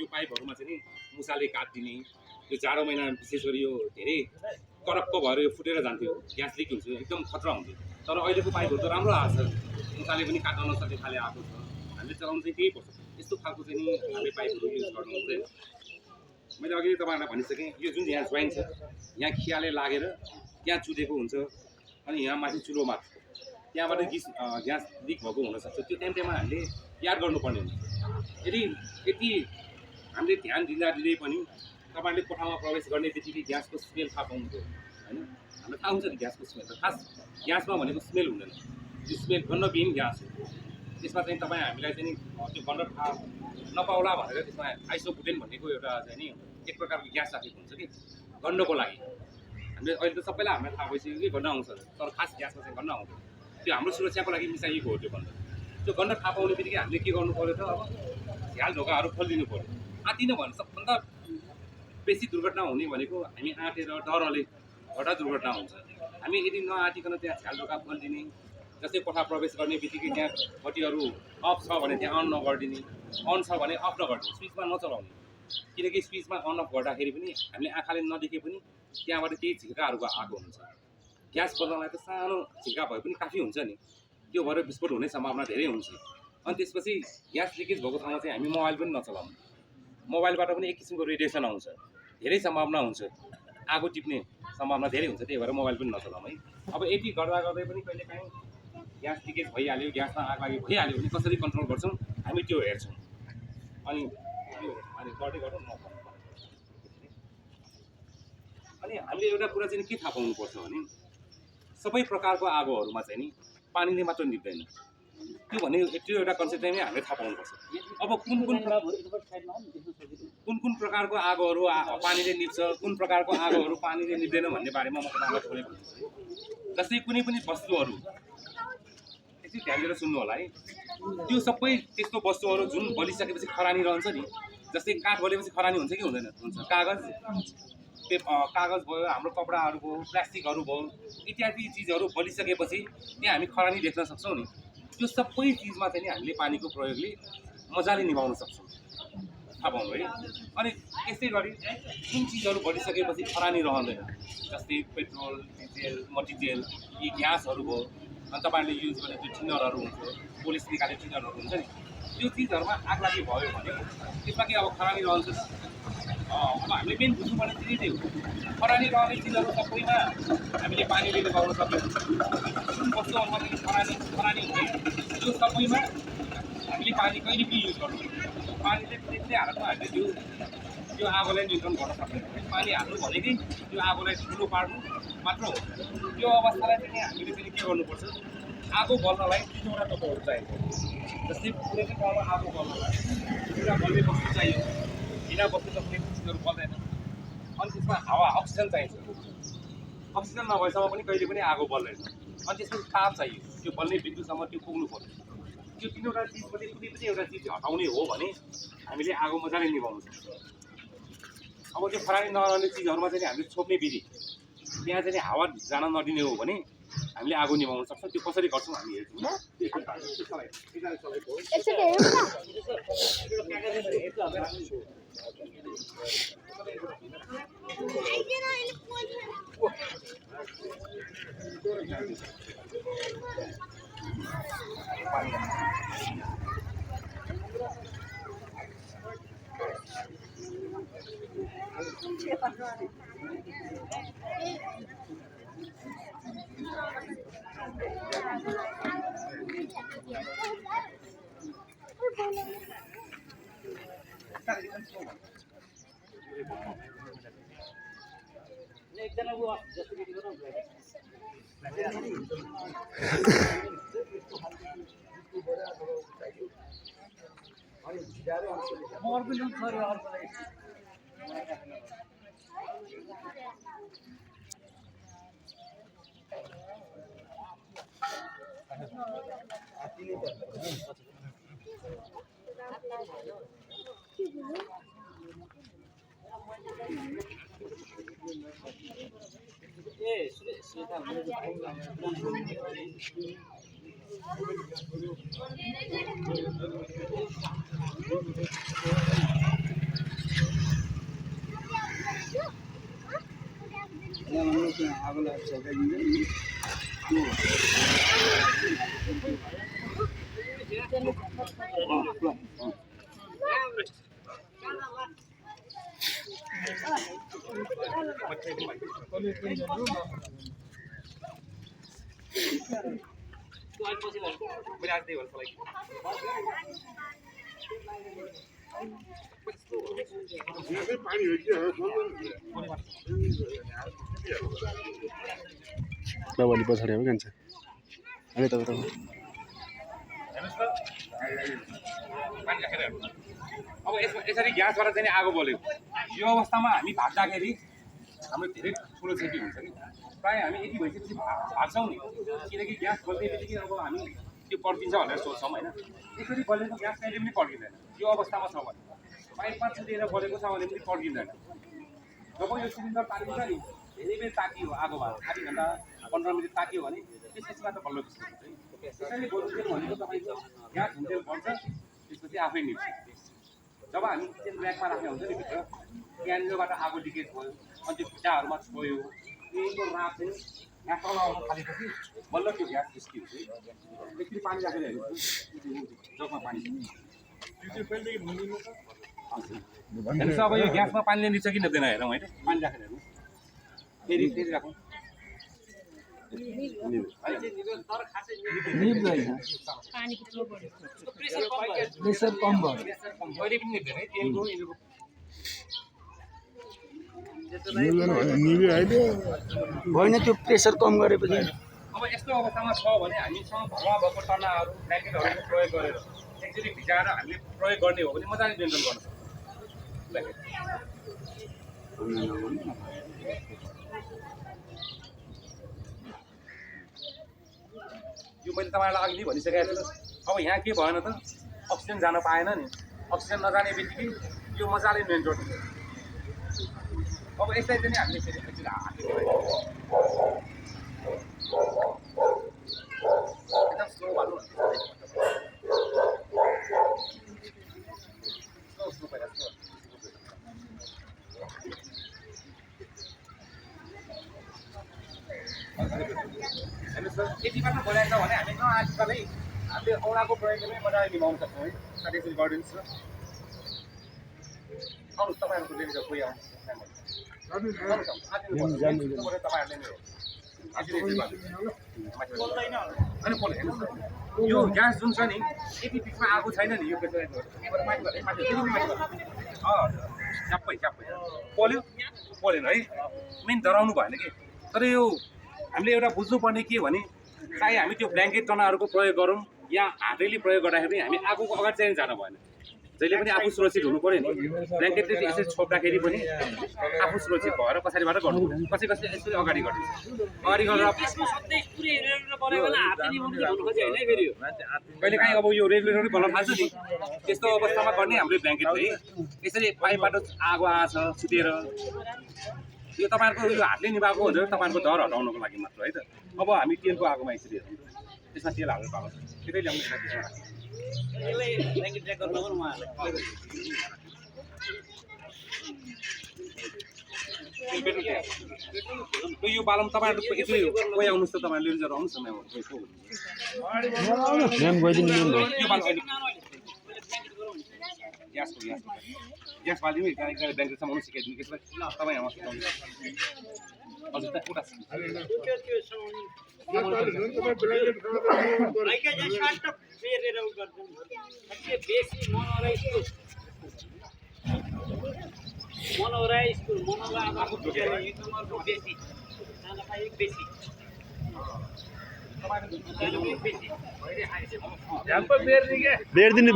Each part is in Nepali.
त्यो पाइपहरुमा चाहिँ नि मुसाले काट्दिने यो जाडो महिना विशेष गरी यो धेरै करक्क भएर यो फुटेर जान्थ्यो ग्यास लिक हुन्छ एकदम खतरा हुन्थ्यो तर अहिलेको पाइपहरु त राम्रो आछ मुसाले पनि काट्न नसक्ने खाले आएको छ हामीले चलाउनु चाहिँ त्यही पर्छ यस्तो खालको चाहिँ नि हामीले पाइपहरु युज गर्नु हुँदैन मैले अघि तपाईहरुलाई भनिसकेँ यो जुन यहाँ ज्वाइन छ यहाँ खियाले लागेर त्यहाँ चुडेको हुन्छ अनि यहाँ माथि चुलो माथि त्यहाँबाट ग्यास लिक भएको हुनसक्छ त्यो टाइममा हामीले याद गर्नुपर्ने हुन्छ यदि यति हामीले ध्यान दिँदा पनि तपाईहरुले कोठामा प्रवेश गर्ने बित्तिकै ग्यासको स्मेल थाहा पाउनुभयो हैन हामीलाई थाहा हुन्छ नि ग्यासको स्मेल त खास ग्यासमा भनेको स्मेल हुँदैन त्यो स्मेल गन्धविहीन ग्यास हो त्यसमा चाहिँ तपाईँ हामीलाई चाहिँ नि त्यो गन्ध थाहा नपाउला भनेर त्यसमा आइसोबुटेन भन्नेको एउटा चाहिँ नि एक प्रकारको ग्यास राखेको हुन्छ कि गन्धको लागि हामीले अहिले त सबैलाई हामीलाई थाहा भइसक्यो कि गन्ध आउँछ तर खास ग्यासमा चाहिँ गन्ध आउँछ त्यो हाम्रो सुरक्षाको लागि मिसाइएको हो त्यो गन्ध थाहा पाउने बित्तिकै हामीले के गर्नु पर्यो त अब झ्याल ढोकाहरू खोलिदिनु पर्यो आँटिनु भने सबभन्दा बेसी दुर्घटना हुने भनेको हामी आँटेर डरले घटा दुर्घटना हुन्छ हामी यदि नआँटिकन त्यहाँ झ्याल ढोका खोलिदिने जस्तै कोठा प्रवेश गर्ने बित्तिकै त्यहाँ बत्तीहरू अफ छ भने त्यहाँ अन नगरिदिने अन छ भने अफ नगरिदिने स्विचमा नचलाउने किनकि स्विचमा अन अफ गर्दाखेरि पनि हामीले आँखाले नदेखे पनि त्यहाँबाट केही झिल्काहरू आएको हुन्छ ग्यास बल्नलाई त सानो झिल्का भए पनि काफी हुन्छ नि त्यो भएर विस्फोट हुने सम्भावना धेरै हुन्छ अनि त्यसपछि ग्यास लिकेज भएको ठाउँमा चाहिँ हामी मोबाइल पनि नचलाउनु मोबाइलबाट पनि एक किसिमको रेडिएसन आउँछ धेरै सम्भावना हुन्छ आगो टिप्ने सम्भावना धेरै हुन्छ त्यही भएर मोबाइल पनि नचलाउँ है अब यति गर्दा गर्दै पनि कहिलेकाहीँ ग्यास लिकेज भइहाल्यो ग्यासमा आग लागि भइहाल्यो भने कसरी कन्ट्रोल गर्छौँ हामी त्यो हेर्छौँ अनि त्यो हामी गर्दै गर्दै नपाउनु अनि हामीले एउटा कुरा चाहिँ के थाहा पाउनुपर्छ भने सबै प्रकारको आगोहरूमा चाहिँ नि पानीले मात्र निप्दैन त्यो भने त्यो एउटा कन्सेप्ट चाहिँ हामीले थाहा पाउनुपर्छ अब कुन प्रकारको आगोहरू पानीले निप्छ कुन प्रकारको आगोहरू पानीले निप्दैन भन्ने बारेमा म तपाईँलाई थोरै भन्छु जस्तै कुनै पनि वस्तुहरू एकछिन ध्यान दिएर सुन्नु होला है त्यो सबै त्यस्तो वस्तुहरू जुन बलिसकेपछि खरानी रहन्छ नि जस्तै काठ बलेपछि खरानी हुन्छ कि हुँदैन हुन्छ कागज भयो हाम्रो कपडाहरू भयो प्लास्टिकहरू भयो इत्यादि चिजहरू बलिसकेपछि त्यहाँ हामी खरानी देख्न सक्छौँ नि त्यो सबै चिजमा चाहिँ हामीले पानीको प्रयोगले मजाले निभाउन सक्छौँ थाहा पाउनु है अनि त्यस्तै गरी जुन चिजहरू बलिसकेपछि खरानी रहँदैन जस्तै पेट्रोल डिजेल मटिरियल यी ग्यासहरू भयो अनि तपाईँहरूले युज गर्ने त्यो टिनरहरू हुन्छ पोलिस निकाल्ने टिनरहरू हुन्छ नि त्यो चिजहरूमा आग लागि भयो भने त्यसमा के अब खरानी रहन्छ अब हामीले मेन बुझ्नुपर्ने चिज त्यही हो खरानी रहने चिजहरू सबैमा हामीले पानीले लगाउन सक्छौँ जुन वस्तुहरूमा चाहिँ खरानी हुने त्यो सबैमा हामीले पानी कहिले पनि युज गर्नु पानीले त्यस्तै हालतमा हामीले त्यो आगोलाई नियन्त्रण गर्न सक्दैन पानी हाल्नु भनेकै त्यो आगोलाई ठुलो पार्नु मात्र हो त्यो अवस्थालाई चाहिँ हामीले फेरि के गर्नुपर्छ आगो बल्नलाई तिनवटा तत्त्वहरू चाहिन्छ जस्तै कुनै पनि ठाउँमा आगो बल्नलाई एउटा बल्ने वस्तु चाहियो बिना वस्तु त कुनै चिजहरू बल्दैन अनि त्यसमा हावा अक्सिजन चाहिन्छ अक्सिजन नभएसम्म पनि कहिले पनि आगो बल्दैन अनि त्यसपछि ताप चाहियो त्यो बल्ने बिन्दुसम्म त्यो पुग्नु पर्यो त्यो तिनवटा चिजपछि कुनै पनि एउटा चिज हटाउने हो भने हामीले आगो मजाले निभाउनु सक्छौँ अब त्यो खरानी नरहने चिजहरूमा चाहिँ हामीले छोप्ने विधि त्यहाँ चाहिँ हावा जान नदिने हो भने हामीले आगो निभाउन सक्छौँ त्यो कसरी गर्छौँ हामी हेर्छौँ एकजना वो जस्तो कि और भी लोग सर और ए सुरेता नभने पछाडि हो कान्छ अहिले तपाईँ अब यसरी ग्यासबाट चाहिँ आगो बल्यो यो अवस्थामा हामी भाग्दाखेरि हाम्रो धेरै ठुलो क्षति हुन्छ कि प्रायः हामी यति भइसकेपछि भाग्छौँ नि किनकि ग्यास बल्दै बित्तिकै अब हामी त्यो पड्किन्छ भनेर सोच्छौँ होइन यसरी बलेको ग्यास कहिले पनि पड्किँदैन यो अवस्थामा छ भने पाइपमा छुटेर बलेको छ भने पनि पड्किँदैन जब यो सिलिन्डर तातिन्छ नि धेरै बेर ताकियो आगोमा आधी घन्टा 15 मिनट ताकियो भने त्यसपछि मात्र बल्ल त्यसैले बोल्नु भनेको तपाईँको ग्यास हुन्जेल बन्छ त्यसपछि आफै निस्छ जब हामी किचन ऱ्याकमा राखेको हुन्छ नि भित्र त्यहाँनिरबाट आगो लिकेज भयो अनि त्यो खुट्टाहरूमा छोयो त्यहीको रात चाहिँ यहाँ तल आउनु थालेपछि बल्ल त्यो ग्यास निस्किन्छ एकचोटि पानी राखेर हेर्नुहोस् जगमा पानी हेर्नुहोस् अब यो ग्यासमा पानीले निस्छ कि निस्दैन हेरौँ होइन पानी राखेर हेर्नुहोस् फेरि राखौँ प्रेसर कम भयो अहिले पनि निस्दैन है तेलको यिनीहरूको होइन त्यो प्रेसर कम गरेपछि अब यस्तो अवस्थामा छ भने हामीसँग घरमा भएको टन्नाहरू ब्ल्याङ्केटहरू प्रयोग गरेर एकचोटि भिजाएर हामीले प्रयोग गर्ने हो भने मजाले नियन्त्रण गर्न सक्छौँ यो मैले तपाईँलाई अघि नै भनिसकेको छु अब यहाँ के भएन त अक्सिजन जान पाएन नि अक्सिजन नजाने बित्तिकै यो मजाले नियन्त्रण हुन्छ अब यसलाई चाहिँ हामीले फेरि एकचोटि हातले एकदम स्लो हाल्नु स्लो पहिला स्लो हेर्नुहोस् सर यति मात्र बोलाएको छ भने हामी आजकलै हामीले औँलाको प्रयोगले मजाले निभाउन सक्छौँ है साथी यसरी गरिदिनुहोस् न आउनुहोस् तपाईँहरूको डेली कोही आउनुहोस् यो ग्यास जुन छ नि यति बिचमा आगो छैन नि यो च्याप्पै पोल्यो पोलेन है मेन डराउनु भएन कि तर यो हामीले एउटा बुझ्नुपर्ने के भने चाहे हामी त्यो ब्ल्याङ्केट टनाहरूको प्रयोग गरौँ या हातैले प्रयोग गर्दाखेरि हामी आगोको अगाडि चाहिँ जानु भएन जहिले पनि आफू सुरक्षित हुनु पऱ्यो नि ब्ल्याङ्केटले यसरी छोप्दाखेरि पनि आफू सुरक्षित भएर पछाडिबाट गर्नु कसै कसै यसरी अगाडि गर्नु अगाडि गरेर कहिले काहीँ अब यो रेगुलेटरै बल्ल थाल्छ नि त्यस्तो अवस्थामा गर्ने हाम्रो ब्ल्याङ्केट है यसरी पाइपबाट आगो आएछ छुटेर यो तपाईँहरूको यो हातले निभाएको भनेर तपाईँहरूको डर हटाउनको लागि मात्र है त अब हामी तेलको आगोमा यसरी हेरौँ त्यसमा तेल हाल्नु पाएको छ त्यतै ल्याउनु यो बालम तपाईँहरू यसरी कोही आउनुहोस् त तपाईँहरूले लिएर आउनुहोस् न ग्यास बाल्दिनु एकजना ब्याङ्कसम्म आउनु सिकाइदिनु त्यसलाई तपाईँ आउनु सिकाउनु हजुर त उता बेड दिनु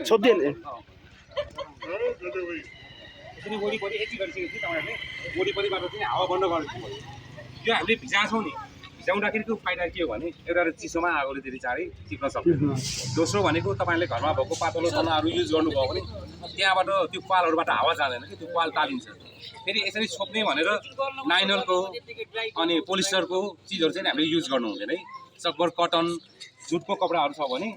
छोप्दिहाल्ने वरिपरि यति गरिसकेपछि तपाईँहरूले वरिपरिबाट चाहिँ हावा बन्द गर्नु यो हामीले भिजाछौँ नि भिजाउँदाखेरिको फाइदा के हो भने एउटा चिसोमा आगोले धेरै चाँडै टिप्न सक्छ दोस्रो भनेको तपाईँले घरमा भएको पातलो तनाहरू युज गर्नुभयो भने त्यहाँबाट त्यो पालहरूबाट हावा जाँदैन कि त्यो पाल तालिन्छ फेरि यसरी छोप्ने भनेर नाइलनको अनि पोलिस्टरको चिजहरू चाहिँ हामीले युज गर्नु हुँदैन है सकभर कटन जुटको कपडाहरू छ भने